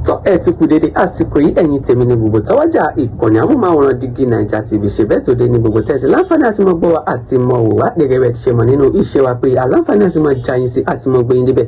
Tọ́ ẹ ti kú dédé àsìkò yìí, ẹ̀yin tèmi ní gbogbo tọ́wọ́jà ìkànnì amóhùnmáwòrán Dígí Naija TV ṣe bẹ́ẹ̀ tó dé ní gbogbo tẹ̀sí láǹfààní àti mọ́ gbọ́ wa àti mọ́ wò wá. Gẹ́gẹ́ bẹ́ẹ̀ ti ṣe mọ̀ nínú ìṣe wa pé àláǹfààní àti mọ́ jayín sí àti mọ́ gbé yín débẹ̀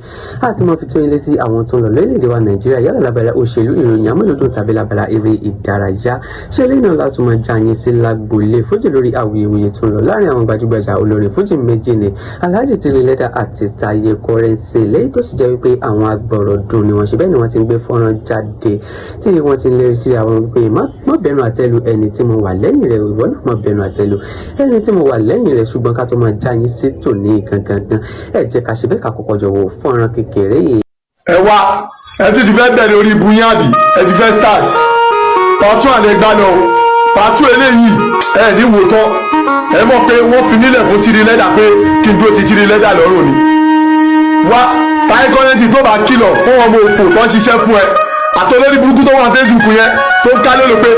àti mọ́ fi tó yín létí àwọn tó ń lọ lórílẹ̀‐èdè wa Nàìjíríà, yálà lábala òṣèlú, ìròyìn amúlùdùn tàbí lábala eré ìdárayá. Ṣé eléyìí náà láti mọ́ jayín sí lágboolé fújì lórí awuyewuye tó ń lọ láàrin àwọn gbajúgbajà olórin fújì méjì ní Alhaji Tiri Leather àti Taye Currency, lẹ́yìn tó sì jẹ́ wípé àwọn agbọ̀rọ̀dùn ni wọ́n ṣe bẹ́ẹ̀ ni wọ́n ti ń gbé fọ́nrán jáde tí wọ́n ti ń lérí sí àwọn wípé má bẹnu àtẹ́lu ẹni tí mo wà lẹ́yìn rẹ̀, ìwọ náà má bẹnu àtẹ́lu ẹni tí mo wà lẹ́yìn rẹ̀. Ṣùgbọ́n ká tó máa já yín sí tòní gangan gan, ẹ jẹ́ ká ṣe bẹ́ẹ̀ ká kọ́kọ́ jọ wo fọ́nrán kékeré yìí. Ẹ wá, ẹ tún ti fẹ́ bẹ̀rẹ̀ orí ibu yín, àbí ẹ ti fẹ́ start part one? Ẹ gbá lọ o, part two eléyìí ẹ ní wò tán. Ẹ mọ̀ pé wọ́n fi nílẹ̀ fún Tiri Leather pé kí n dúró ti Tiri Leather lọ́rùn ni. Wá, Taye Currency, tó bá kìlọ̀ fún ọmọ òfò tó ń ṣiṣẹ́ fún ẹ àtọ́lórí burúkú tó wà Facebook yẹn tó ń ká lólo pé.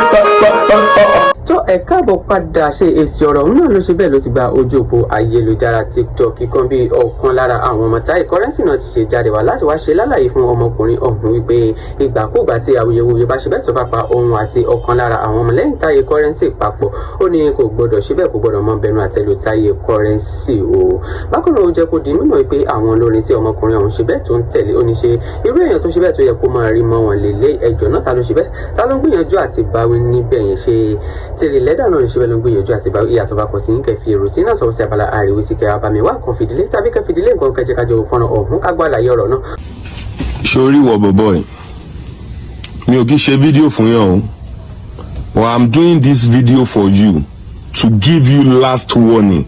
Tó, ẹ káàbọ̀ padà. Ṣe èsì ọ̀rọ̀ òun náà ló ṣe bẹ́ẹ̀ ló ti gba ojú òpó ayélujára TikTok kíkan bí ọ̀kan lára àwọn ọmọ Taye Currency náà ti ṣe jáde wá láti wá ṣe lálàyé fún ọmọkùnrin ọ̀hún wípé ìgbàkúgbà tí awuyewuye bá ṣe bẹ́ẹ̀ tó bá pa òun àti ọ̀kan lára àwọn ọmọlẹ́yìn Taye Currency papọ̀, ó ní kò gbọdọ̀ ṣe bẹ́ẹ̀, kò gbọdọ̀ mọ bẹnu àtẹ́lu Taye Currency o. Bákan náà, ó jẹ́ kó di mímọ̀ pé àwọn olórin tí ọmọkùnrin ọ̀hún ṣe bẹ́ẹ̀ tó ń tẹ̀lé, ó ní ṣe irú èèyàn tó ṣe bẹ́ẹ̀ tó yẹ kó máa rí mọ́ wọn lélẹ̀. Ẹjọ́ náà, ta ló ṣe bẹ́ẹ̀, ta ló ń gbìyànjú àti báwí níbẹ̀ yẹn? Ṣe Tiri Leather náà ṣe bẹ́ẹ̀ ló ń gbìyànjú àti báwí? Ìyàtọ̀ bá kọ sí kẹ́ fi èrò sí náà sọ̀rọ̀ sí abala àríwísí, kẹ́ abàmì wá kan fìdílé tàbí kẹ́ fìdílé nǹkan kẹjẹ kájọ fọ́nà ọ̀hún ká gbọ́ àlàyé ọ̀rọ̀ náà. Sórí wọ bọ̀bọ̀ ẹ̀, mi ò kí ṣe fídíò fún yàn o, but I'm doing this video for you to give you last warning,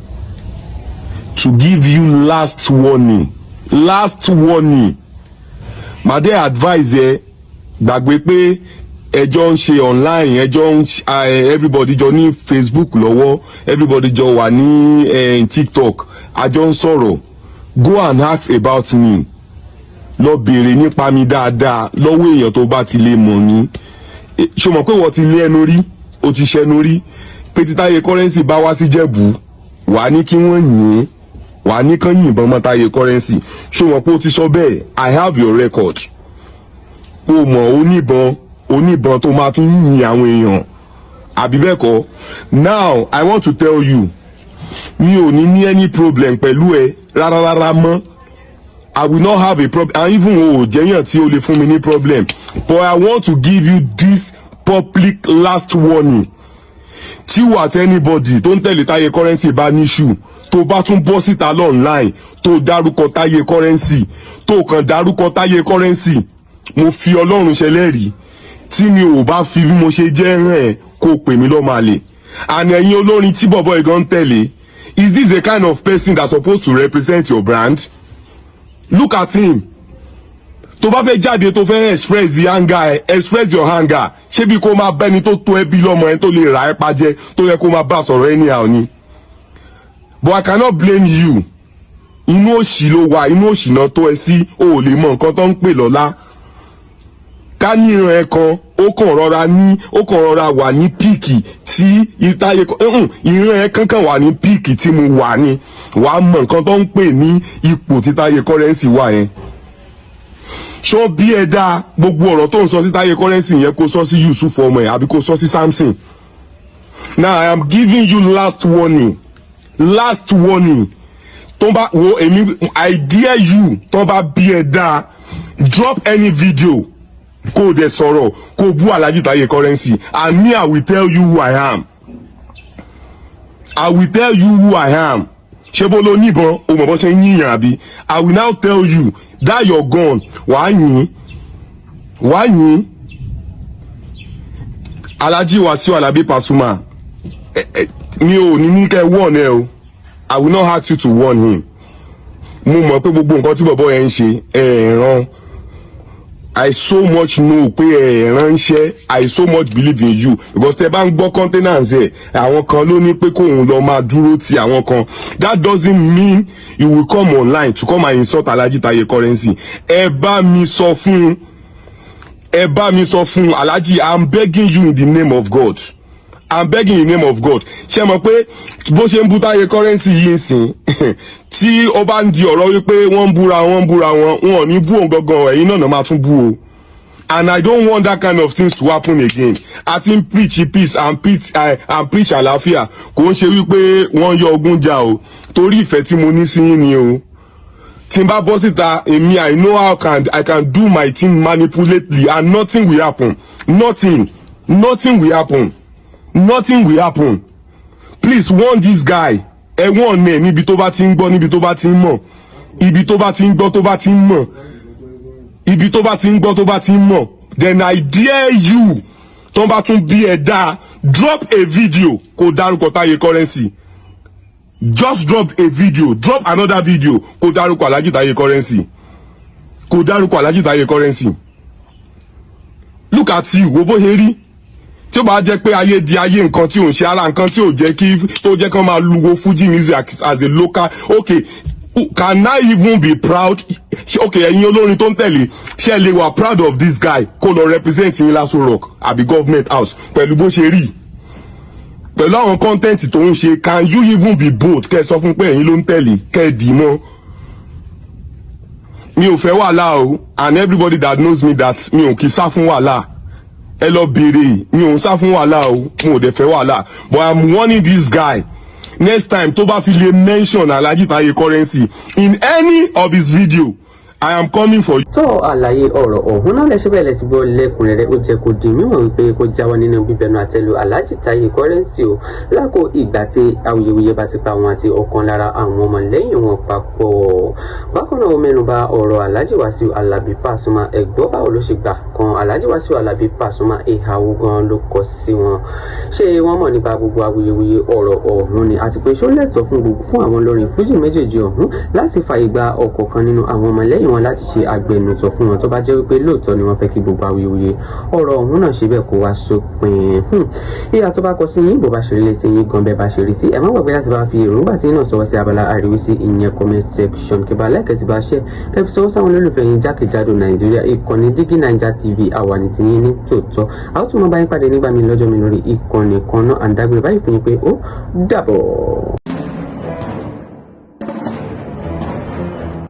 to give you last warning, last warning. Màá dé advise ẹ, gbàgbé pé ẹjọ́ ń ṣe online, ẹjọ́ ń everybody jọ ní Facebook lọ́wọ́, everybody jọ wà ní TikTok, àjọ ń sọ̀rọ̀. Go and ask about me. Lọ béèrè nípa mi dáadáa lọ́wọ́ èèyàn tó bá ti lè mọ̀ mí. Ṣé o mọ̀ pé wọ́n ti lé ẹnu rí, o ti ṣẹnu rí pé tí Táyé Currency bá wá sí Jẹ̀bú, wàá ní kí wọ́n yìn ín, wàá ní kán yìnbọn mọ́ Táyé Currency? Ṣé o mọ̀ pé o ti sọ bẹ́ẹ̀? I have your record. O mọ̀ oníbọn, oníbọn tó máa fi ń yin àwọn èèyàn, àbí bẹ́ẹ̀ kọ́? Now I want to tell you, mi ò ní ní any problem pẹ̀lú ẹ rárá rárá mọ́. I will not have a problem, and even o ò jẹ́yàn tí o lè fún mi ní problem, but I want to give you this public last warning. Tí wà tí anybody tó ń tẹ̀lé Táyé Currency bá ní issue, tó bá tún bọ́ síta online tó dárúkọ Táyé Currency, tó kàn dárúkọ Táyé Currency, mo fi Ọlọ́run ṣẹlẹ́rìí, tí mi ò bá fi bí mo ṣe jẹ́ rẹ̀ ẹ́, kó o pè mí lọ́mọ àlè. And ẹ̀yin olórin tí bọ̀bọ̀ ìgan ń tẹ̀lé, is this a kind of person that supposed to represent your brand? Look at him. Tó bá fẹ́ jáde, tó fẹ́ express the anger ẹ, express your anger. Ṣé bí kó máa bẹ́ni tó tó ẹbí lọ́mọ ẹ tó lè rà ẹ́ pajẹ́ tó yẹ kó máa bá sọ̀rọ̀ anyhow ni? But I cannot blame you. Inú òṣì ló wà, inú òṣì náà tó ẹ sí. O ò lè mọ nǹkan tó ń pè lọ́lá. Ká ní ìran ẹ kan, ó kàn rọra ní, ó kàn rọra wà ní peak tí ìtayé ìran ẹ kankan wà ní peak tí mo wà ní, wàá mọ nǹkan tó ń pè ní ipò tí Táyé Currency wà yẹn. Ṣó bí ẹ dáa, gbogbo ọ̀rọ̀ tó ń sọ sí Táyé Currency yẹn, kó sọ sí Yusuf ọmọ ẹ̀ àbí kó sọ sí Samson? Now I am giving you last warning, last warning. Tó bá wo èmi, I dare you, tó bá bí ẹ dáa, drop any video kó o dẹ̀ sọ̀rọ̀, kó o bú Alhaji Taye Currency, and me, I will tell you who I am. I will tell you who I am. Ṣé bó ló níbọn, o mọ̀ bó ṣe ń yíyan, àbí? I will now tell you that your gun, wàá yìn, wàá yìn. Alhaji Wasiu Alabi Pasuma, mi ò ní ní kẹ́ warn ẹ o. I will not ask you to warn him. Mo mọ̀ pé gbogbo nǹkan tí bọ̀bọ̀ yẹn ń ṣe ẹ̀ ràn. I so much know pé ẹ ránṣẹ́. I so much believe in you, because tẹ bá ń gbọ́ containers ẹ̀, àwọn kan ló ní pé kóun lọ máa dúró ti àwọn kan. That doesn't mean you will come online to come and insult Alhaji Taye Currency. Ẹ bá mi sọ fún, ẹ bá mi sọ fún Alhaji. I'm begging you in the name of God, I'm begging in the name of God. Ṣé mọ̀ pé bó ṣe ń bú Táyé Currency yìí ń sìn, tí ó bá ń di ọ̀rọ̀ wípé wọ́n ń búra wọn, wọn ò ní bú òun gangan, ẹ̀yin náà máa tún bú o. And I don't want that kind of things to happen again. A ti ń preach peace and preach àlàáfíà. Kò ń ṣe wípé wọ́n yọ ogun jà o. Torí ìfẹ́ tí mo ní sí yín ni o. Tí n bá bọ́ síta, èmi, I know how I can do my thing manipulately and nothing will happen. Nothing, nothing will happen, nothing will happen. Please warn this guy. Ẹ warn ẹ níbi tó bá ti ń gbọ́, níbi tó bá ti ń mọ̀, ibi tó bá ti ń gbọ́, tó bá ti ń mọ̀, ibi tó bá ti ń gbọ́, tó bá ti ń mọ̀. Then I dare you, tó bá tún bí ẹ dáa, drop a video kó dárúkọ Táyé Currency. Just drop a video, drop another video kó dárúkọ Alhaji Táyé Currency, kó dárúkọ Alhaji Táyé Currency. Look at you. Wo bó ṣe rí. Tí ó bá jẹ́ pé ayé di ayé, nǹkan tí ò ń ṣe ara nǹkan tí ò jẹ́ kí tó jẹ́ kán máa luwo Fuji music as a local. Okay, can I even be proud? Okay, ẹ̀yin olórin tó ń tẹ̀lé, ṣé ẹ lè wà proud of this guy kó lọ represent yín l'Aso Rock àbí Government House pẹ̀lú bó ṣe rí, pẹ̀lú àwọn content tó ń ṣe? Can you even be bold kẹ́ ẹ sọ fún pé ẹ̀yin ló ń tẹ̀lé, kẹ́ ẹ dì í mọ́? Mi ò fẹ́ wàhálà o, and everybody that knows me, that mi ò kì í sá fún wàhálà, ẹ lọ béèrè. Mi ò ń sá fún wàhálà o, mo ò dẹ̀ fẹ́ wàhálà, but I'm warning this guy: next time tó bá fi lè mention Alhaji Taye Currency in any of his video, I am coming for you. Tó àlàyé ọ̀rọ̀ ọ̀hún náà lẹ́sẹ̀ bẹ́ẹ̀ lẹ́sìn gbọ́ lẹ́kùnrẹ́rẹ́. Ó jẹ́ kó di mímọ̀ wípé kó jáwọ́ nínú bíbẹnu àtẹ́lu Alhaji Taye Currency o lákò ìgbà tí awuyewuye bá ti pa wọn àti ọ̀kan lára àwọn ọmọlẹ́yìn wọn papọ̀. Bákan náà, ó mẹ́nuba ọ̀rọ̀ Alhaji Wasiu Alabi Pasuma. Ẹ̀gbọ́n, báwo ló ṣe gbà kan Alhaji Wasiu Alabi Pasuma? Ìhà wo gan ló kọ sí wọn? Ṣé wọ́n mọ̀ nípa gbogbo awuyewuye ọ̀rọ̀ ọ̀hún ni? Àti pé ṣó lẹ́tọ̀ọ́ fún gbogbo fún àwọn olórin fújì méjèèjì ọ̀hún láti fààyè gba ọ̀kọ̀ọ̀kan nínú àwọn ọmọlẹ́yìn wọn láti ṣe agbẹnusọ fún wọn, tó bá jẹ́ wípé lóòótọ́ ni wọ́n fẹ́ kí gbogbo awuyewuye ọ̀rọ̀ ọ̀hún náà ṣe bẹ́ẹ̀ kó wá sópin? Ìyá tó bá kọ sí yín, bó bá ṣe rí létí yín gan, bẹ́ẹ̀ bá ṣe rí sí, ẹ má gbàgbé láti bá fi èròǹgbà tí yín náà sọwọ́ sí abala àríwísí, ìyẹn comment section. Kí bá lẹ́kẹ̀ẹ́ sí bá ṣe kẹ́ fi sọwọ́ sáwọn olólùfẹ́ yín jákèjádò Nàìjíríà. Ìkànnì Dígí Naija TV, àwa ní tiyín ní tòótọ́. A ó tún máa bá yín pàdé nígbà mi lọ́jọ́ mi lórí ìkànnì kan náà. À ń dágbére báyìí fún yín pé ó dàbọ̀.